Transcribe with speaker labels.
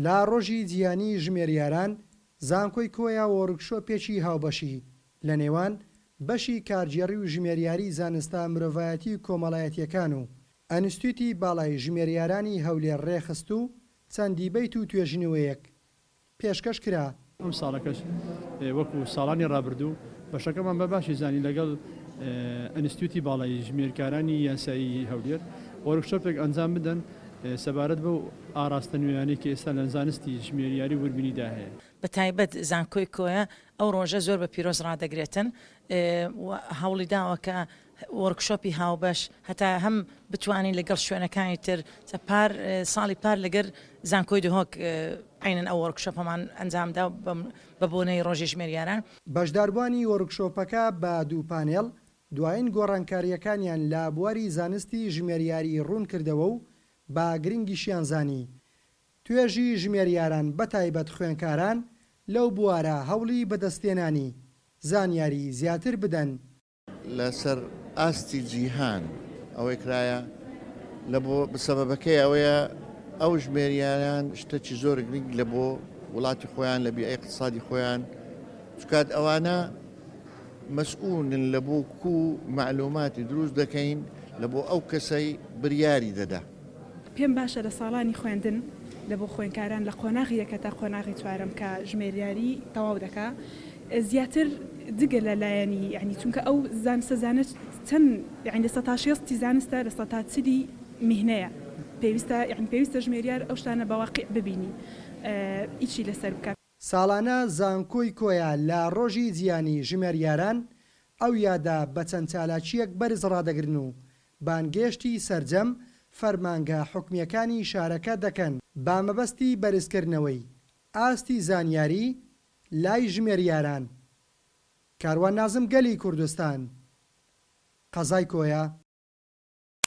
Speaker 1: لە ڕۆژی جیهانی ژمێریاران، زانکۆی کۆیە وۆرکشۆپێکی هاوبەشی لە نێوان بەشی کارگێڕی و ژمێریاری زانستە مرۆڤایەتی و کۆمەڵایەتییەکان و ئەنستیوتی باڵای ژمێریارانی هەولێر ڕێکخست و چەند دیبەیت و توێژینەوەیەک پێشکەش کرا.
Speaker 2: ئەمساڵەکەش وەکو ساڵانی ڕابردوو بەشەکەمان بە باشی زانی لەگەڵ ئەنستیوتی باڵای ژمێرکارانی یاسایی هەولێر وۆرکشۆپێک ئەنجام بدەن سەبارەت بەو ئاراستە نوێیانەی کە ئێستا لە زانستی ژمێریاری و وردبینیدا هەیە.
Speaker 3: بە تایبەت زانکۆی کۆیە ئەو ڕۆژە زۆر بە پیرۆز ڕادەگرێتن و هەوڵی داوە کە وۆرکشۆپی هاوبەش هەتا هەم بتوانین لەگەڵ شوێنەکانی تر پار ساڵی پار لەگەر زانکۆی دهۆک عەینەن ئەو وۆرکشۆپەمان ئەنجامدا بە بۆنەی ڕۆژی ژمێریاران.
Speaker 1: بەشداربووانی وۆرکشۆپەکە بە دوو پانێڵ دوایین گۆڕانکارییەکانیان لە بواری زانستی ژمێریاری ڕوون کردەوە و بە گرنگیشیان زانی توێژی ژمێریاران بەتایبەت خوێنکاران لەو بوارە هەوڵی بەدەستهێنانی زانیاری زیاتر بدەن.
Speaker 4: لەسەر ئاستی جیهان ئەوەی کرایە لە بۆ سەبەبەکەی ئەوەیە ئەو ژمێریاران شتەکی زۆر گرنگ لە بۆ وڵاتی خۆیان لە بیئەی اقتصادی خۆیان چکات ئەوانە مەسئولن لە بۆ کو مەعلوماتی دروست دەکەین لە بۆ ئەو کەسەی بریاری دەدا.
Speaker 5: پێم باشە لە ساڵانی خوێندن لە بۆ خوێنکاران لە قۆناغی یەکە تا قۆناغی چوارەم کە ژمێریاری تەواو دەکا زیاتر جگە لە لایەنی یانی چونکە ئەو زانستە زانست چەند یانی لە سەتا شێستی زانستە لە سەتا چلی میهنەیە پێویستە یانی پێویستە ژمێریار ئەو شتانە بە واقیع ببینی ئیشی لەسەر بکا.
Speaker 1: ساڵانە زانکۆی کۆیە لە ڕۆژی جیهانی ژمێریاران ئەو یادە بە چەند چالاکییەک بەرز ڕادەگرن و بانگێشتی سەرجەم فەرمانگە حکومییەکانی شارەکە دەکەن بە مەبەستی بەرزکردنەوەی ئاستی زانیاری لای ژمێریاران. کاروان نازم گەلی کوردستان، قەزای کۆیە.